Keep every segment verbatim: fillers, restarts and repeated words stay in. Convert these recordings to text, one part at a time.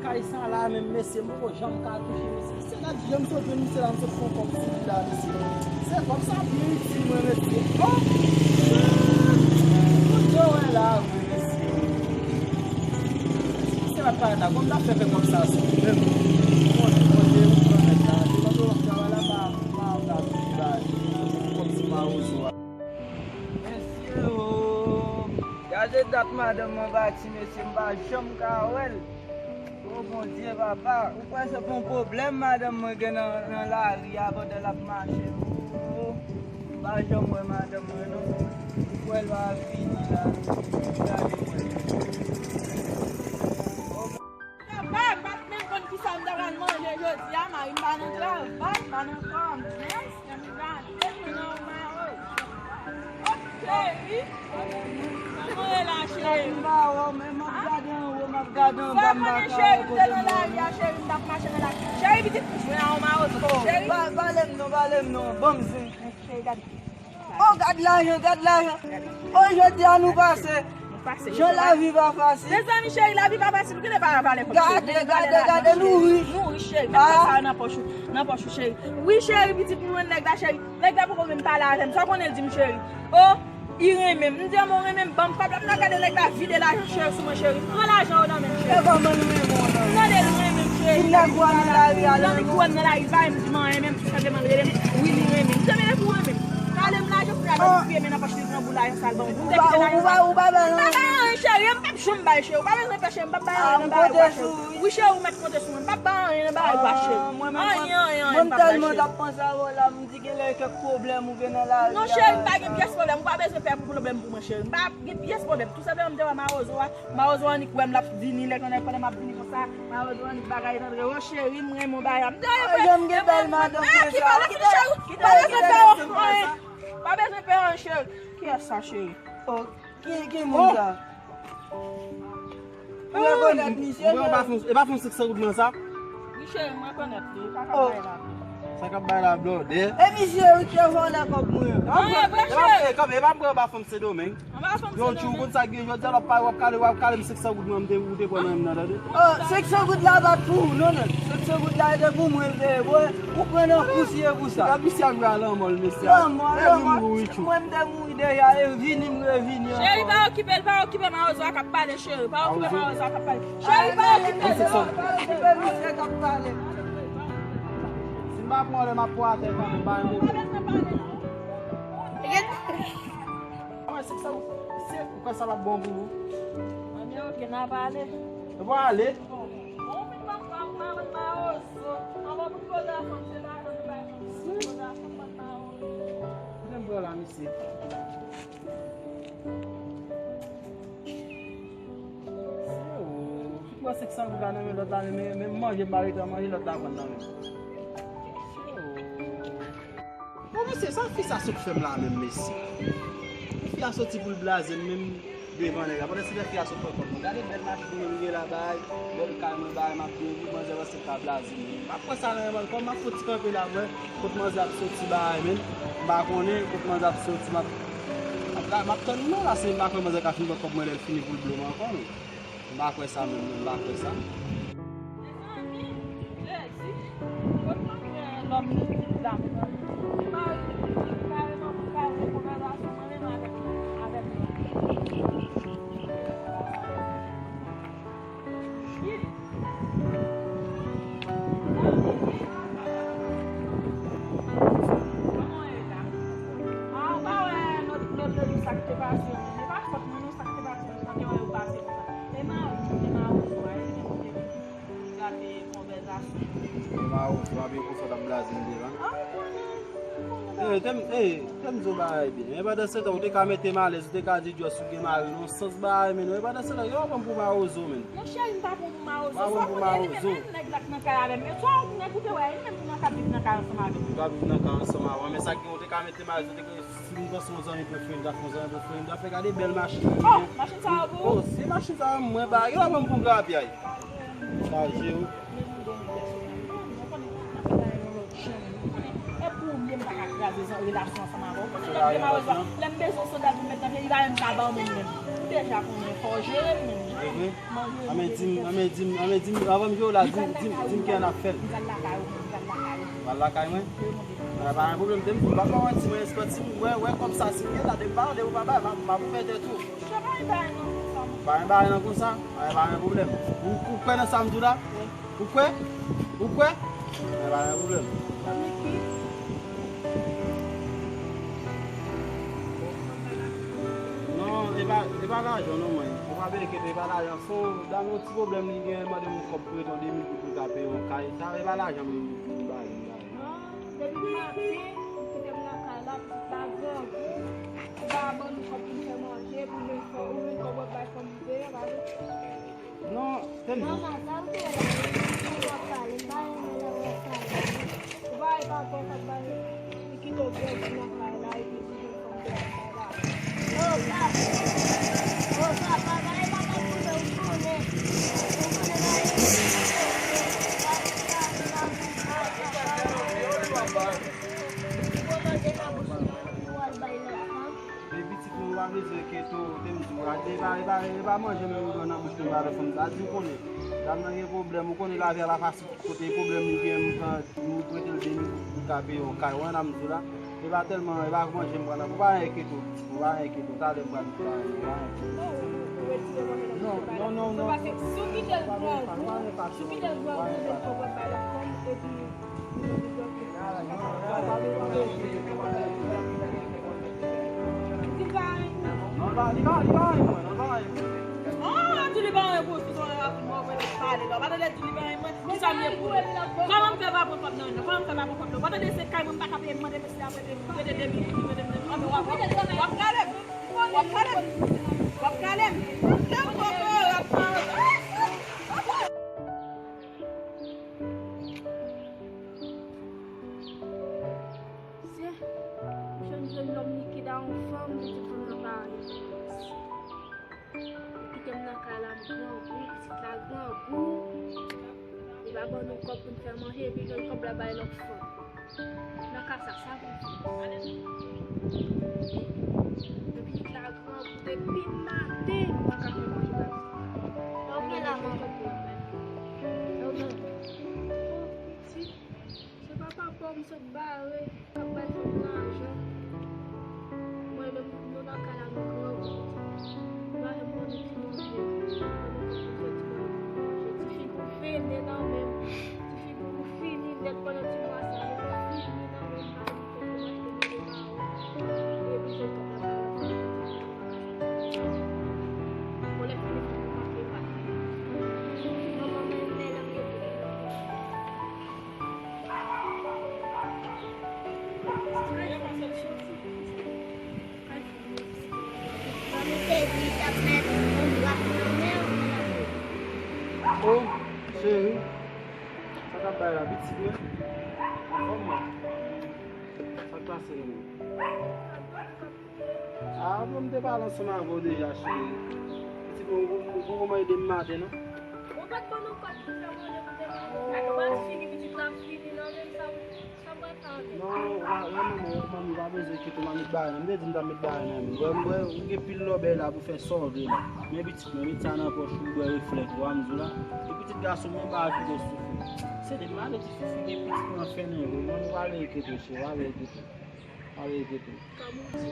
Ay, sa la menm, mesye, m poko janm ka touche, mesye. Se nèt, jan m sot jwenn misye la, m sot fè yon kòb sou li la, mesye. Se kòb sa byen itil mwen, mesye. Oh! Tout jan wè la, vre, mesye. Si misye pa t parèt la, kòm ta fè fè kòb sa sou li menm. Bon, bon, Jerry, pran nèt la. Se pandan w ap travay la, pa, pa, pa, pa, kòb sou mawozo a. Mesye, oh! Gade dat madanm mwen bati, mesye, m pa janm ka wè l. O Bondye, papa, ou kwè se pa yon pwoblèm madanm mwen gen nan, nan lari a pandan l ap mache? O, m pa janm wè madanm mwen, non. Ou kwè l pa vini la? Gade mwen. Travay, m pa t menm konn kisa m ta pral manje jodi a, mari m pa nan travay, m pa nan kòmès. Cheri. Kòman w ye la, cheri? M pa wè w, men m ap gade anwo, m ap gade anba, m pa ka wè kote m ye. Cheri, m t ap mache nan lari. Cheri, pitit, jwenn a yon mawozo. Cheri. Pa, pale m non, pale m non. Ban m zen. Cheri, gade. Oh, gad lajan, gad lajan. Oh, jodi a nou pase. Jan lavi pa fasil. Mezanmi, cheri, lavi pa fasil. Ou kite pa pale kòm cheri. Gade, gade, gade, nou rich. Nou rich, cheri. Met kòb sa yo nan pòch ou. Nan pòch ou, cheri. Wi, cheri, pitit, m jwenn nèg la, cheri. Nèg la poko menm pale avè m. Sa w konnen l di m, cheri? Oh, li renmen m. M di, "Anmè, w renmen m, ban m kòb la." M nan gade nèg la vide lajan, cheri, sou mwen, cheri. Pran lajan yo nan men m, cheri. E kòman l renmen w nan men w? Tande, l renmen m, cheri. Tout nèg ou wè nan lari a, l renmen w. Tout nèg ou wè nan lari, l pa menm di m anyen, menm tou senpleman l rele m. Wi, li renmen m. M di, "Anmè, depi w renmen m." Pale m lajan, pou l al rive men nan pòch li, pran bout lajan sa l ban m. M te kite lajan sa. Ou pa, ou pa bay anyen, cheri, m p ap janm bay, cheri. Ou pa bezwen pè, cheri, m p ap bay anyen nan bagay ou a, cheri. Wi, cheri, ou mèt konte sou mwen. M p ap bay anyen nan bagay ou a, cheri. Anyen, anyen, anyen, m p ap bay, cheri. Mwen tèlman t ap panse avè w la, m di genlè kèk pwoblèm ou gen nan lari a. Non, cheri, m pa gen pyès pwoblèm. Ou pa bezwen pè pou pwoblèm pou mwen, cheri. M pa gen pyès pwoblèm. Tou senpleman, m te wè mawozo a. Mawozo annik wè m, l ap vini, lè konnen konnen m ap vini konsa. Mawozo annik bagay antre. O cheri, m renmen w bagay. M di, "Ay, jan m gen bèl madanm konsa." Ki pale pou cheri. Pa bezwen pè, cheri. Pa bezwen pè, cheri. Kiyès sa, cheri? Oh, ki, ki moun sa? Ou rekonèt misye? Mwen pa fon, e pa fon senk san goud mwen sa? Wi, cheri, mwen rekonèt li. Sa k ap bay la. Sa k ap bay la blòdè. E misye wi ki te vòlè kòb mwen. E pa mwen, e pa mwen, e pa mwen, e pa fon Sendomeng. Yon jou, ou konn sa k gen jodi a, w ap pale, w ap kale, w ap kale m senk san goud mwen, m te, ou te pran nan men m nan, tande. Oh, senk san goud la pa t pou ou, non, non. Senk san goud la, e te pou mwen, l te ye. Bon, ou pran nan pousyè pou sa. Gad misye ap jwe a lanmò l, mesye. Lanmò, lanmò. Mwen, m te mouri deja, e vini, m revini ankò. Cheri, pa okipe l, pa okipe mawozo a k ap pale, cheri. Pa okipe mawozo a k ap pale. Cheri, pa okipe l. Pa okipe misye k ap pale. Si m pa pran lè, m ap pran atè kanmenm, pa yon pwoblèm. Mwen, se sa, se, ou kwè sa p ap bon pou ou? Anben, oke, n a pale. Nou pa ale? Bon, m vin pa, pa, pa, pa, pa, ozo. Anvan pou koze a fanm, se lajan nou bay fanm. Koze a fanm, pa, pa, ozo. Mwen, m pran la, mesye. Se ou. Ou pran senk san goud la nan men lòt la, men, men manje, m pa rete an manje, lòt la pran nan men. Se ou. Bon, mesye, sa fi sa sot fè m la menm, mesye? Fi a soti pou l blaze m menm devan nèg la. Pandan se tan fi a sot pran kòb mwen. Gade bèl machin mwen m gen la bay, bèl kay mwen bay, m ap byen viv, manzè panse l ka blaze m menm. M ap pran sa nan men m ankò, m ap fouti kanpe la, m wè kot manzè ap soti bay, menm. M pa konnen kot manzè ap soti, m ap, m ap, m ap tann non la, si m pa kwè manzè ka fin pran kòb mwen lè l fini pou l blo m ankò, non. M pa kwè sa menm, non, m pa kwè sa. Mezanmi, Jezi, kot mwen gen lòm li ki dakò? Li mari m ki kareman pou kaze konvèsasyon mwen menm avèk, avèk lòm. Jezi. Kòman w ye la? A, ou pa wè lòt, lòt, lòt jou sa k te pase yo menm? E pa fòt mwen non, sa k te pase yo, mwen te wè yo pase konsa. E mari m, e mari m, e li menm ki te vin gate konvèsasyon. E mari w, se pa byen konsa w t ap blaze m devan. A, ou konnen, ou konnen bagay. E, te m, e, te m di w bagay byen. E pandan se tan, ou te ka mete m alèz, ou te ka di Djòs ou gen mari, non, sans bagay, men non. E pandan se tan, yo pa pran m pou mawozo, men. Non, cheri, m pa pran w pou mawozo. Pa pran m pou mawozo. Sa w konnen, li menm, nèg la k nan kay avè m. E sa w, nèg ou te wè, li menm ki nan kay, viv nan kay ansanm avè m. Li ka viv nan kay ansanm avè w, men sa k gen, ou te ka mete m alèz, ou te ka Si m panse yon zanmi prefere m, ta fè yon zanmi prefere m, ta fè gade bèl machin. Oh, machin sa yo pou ou? Oh, se machin sa yo mwen ba, yo pa pran m pou grapyay. Chaje wi. E pou ou menm pa ka kraze zan relasyon ansanm avè w. Ou konnen lè m gen mawozo, lè m bezwen sandal pou m met nan pye, li pa menm ka ban mwen menm. Ou deja konnen, fò w jere m menm. Vre? Anben di m, anben di m, anben di m, anvan m jwe w la, di m, di m, di m ki an ap fè l. M pral lakay ou, m pral lakay ou. Pral lakay mwen? Wè, pa gen pwoblèm, te m di, m pa fè manti, mwen, espòtif, m wè, wè, kòb sa, si m gen la, de m pa, de ou pa bay, m ap, m ap fè tèt ou. Sa pa gen bagay nan konsa. Pa gen bagay nan konsa? Pa gen, pa gen pwoblèm. Ou, ou kwè nan sa m di w la? Wi. Ou kwè? Ou kwè? Men pa gen pwoblèm. Kòb li ki? Non, e pa, e pa lajan non, mwen. Ou pa bezwen enkyete, e pa lajan. Se yon dam, yon ti pwoblèm li gen, li mande m yon kòb pou yon de mil goud pou l ka peye yon kay. Sa, e pa lajan m li, li ba li, li ba li. Ah, depi maten, ou kite m nan kay la, pitit la grangou. Ou pa ban nou kòb pou n fè manje, pou nou fè, ou menm kòb w ap bay fanm ou deyò, pa vre? Non, tande. Manman, sa ou te la? Ou ap pale, m pa renmen lè w ap pale. Ou pa wè papa w t ap bay, li kite w grandi nan kay la, epi ti jèn fanm te ap bay la. O papa, o papa, bay papa konnen, ou konnen, ou konnen bagay yo. Ou konnen bagay yo. Ou konnen bagay yo. Ou al bay lòt fanm. Men pitit mwen, ou pa bezwen enkyete w, te m di w, a, e pa, e pa, e pa manje menm ou pran nan bouch mwen ba lòt fanm sa, di w konnen. Dam nan gen pwoblèm, ou konnen lavi a pa fasil tout kote, e pwoblèm li gen, m pran, m prete l de mil goud pou l ka peye yon kay, ou wè nan m di w la, e pa tèlman, e pa manje m pran nan, ou pa enkyete w, pitit mwen, ou pa enkyete w, talè m pral di w, ou pa enkyete w. Non, non, non, non. Ou pa enkyete w. Di l pa renmen mwen. Non, li pa, li pa, li pa renmen mwen, non, li pa renmen mwen. Oh, di li pa renmen mwen, sou son rapid mwen, mwen pale la. Pa tande di li pa renmen mwen. Kisa m ye pou li? Kòman m fè pa pran kòb nan men l? Kòman m fè pa pran kòb nan? Pa tande se kay mwen m pa ka peye, m mande mesye a prete, prete de mil, li prete m de mil. Anben w ap, w ap kale m. W ap kale m. W ap kale m. Kèm poko, w ap kale m. Se, m jwenn, jwenn lòm likid a yon fanm, li di fanm nan pa anyen. Li kite m nan kay la, m grangou, pitit la grangou. Li pa ban nou kòb pou n fè manje, epi jwenn kòb la bay lòt fanm. Nan ka sa, sa pou n fè? Epi pitit la grangou, depi maten, m pa ka fè manje bay pitit la. Sa w gen la, manman? Sa w gen? Bon, pitit. Se papa pa w m sot bare, k ap bay fanm lajan. Mwen menm, nou nan kay la, nou grangou. Nou pa janm ban nou ti manje. Ban nou kòb pou fè ti manje. Ti fi pou fini nan men m. Ti fi pou fini nèt pandan ti mwa sa. Nou pou fini nan men m. Pa janm fè pou m achte manje ba ou. Epi se kòb la ba ou. Bon, lè fini, fini, pa fini, pa fini. Manman, men, men, men, men. Oh, cheri, sa k ap bay la, pitit mwen? Kòman? Sa k pase la menm? Ah, bon, m te pale ansanm avè w deja, cheri. Pitit mwen, ou, ou, ou kòman ede m maten, non? Ou pa t ban nou kòb pou fè manje pou te manje. Ou pa t fini, pitit la fini nan men m, sa, sa pral fè avè l? Non, ou pa, non, non, non, manmi, ou pa bezwen enkyete w, manmi t ba nan men m. M te di m t ap met bagay nan men w. Ou wè, ou wè, ou gen pil lòbèy la pou fè sa w vle la. Men pitit mwen, met sa nan pòch ou, bwè reflèt ou a, m di w la. E pitit gason mwen, m pa kite w soufri. Se de maladi soufri, gen pitit mwen fè nan yo. Manmi, ou pa bezwen enkyete w, cheri, ou pa bezwen enkyete w. Pa vle enkyete w. Kòm ou di.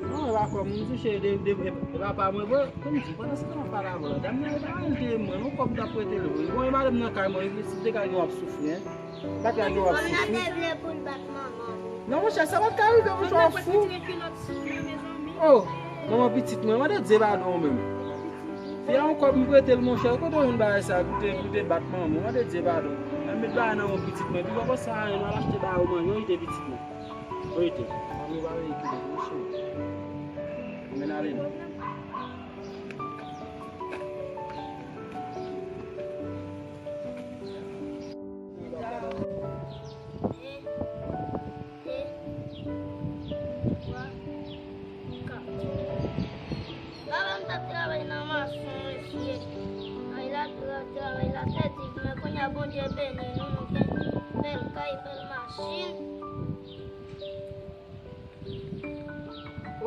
Non, e pa kòm m di, cheri, de, de, e, e papa mwen, bon, kòm m di, pandan se tan m ap pale avè w la, dam nan, e pa al te mwen, non, kòb m t ap prete l, wi. Bon, e madanm nan kay mwen, wi, si m te kay gen w ap soufri, en. M pa t kay gen w ap soufri. Kòm nan te vle pou l bat manman. Non, monchè, sa pa t ka rive, monchè, w ap fou. Oh, manman pitit mwen, mande Dye padon ou menm. Fi a yon kòb m prete l, monchè, kote w jwenn bagay sa, pou te, pou te bat manman, mande Dye padon. Mwen met bagay nan yon pitit mwen, pi papa sa, nou al achte bagay ou manje, yon ide pitit mwen. Rete. Ann nou pa rete, monchè. Ann ale non. De, twa, kat. Papa m t ap travay nan mason, mesye. Ay la, travay la te di, men kounye a Bondye beni nou, nou gen bèl kay, bèl machin.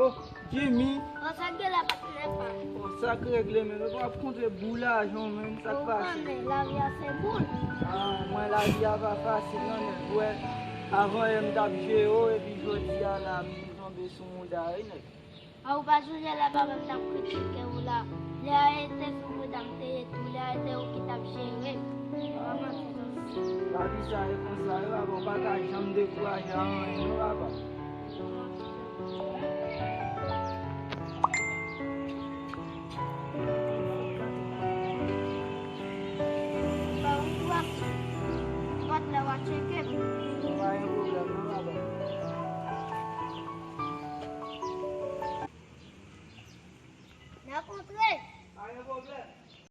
Oh, Jimmy. Sa k gen la patnè pa. Bon, sa k regle, men nou p ap kontre boul ajan, men sa k pase. Konprann, men lavi a se boul. Ah, mwen, lavi a pa fasil, non, men wè, avan yè m t ap jere w, epi jodi a la, m tonbe sou mouda, wi, nèg. A ou pa sonje lè papa m t ap kritike ou la. Lè a e te sou mouda m te ye tou, lè a e te ou ki t ap jere m. Pa manti non. Lavi sa e konsa, wi, papa, ou pa ka janm dekouraje a anyen, non, papa.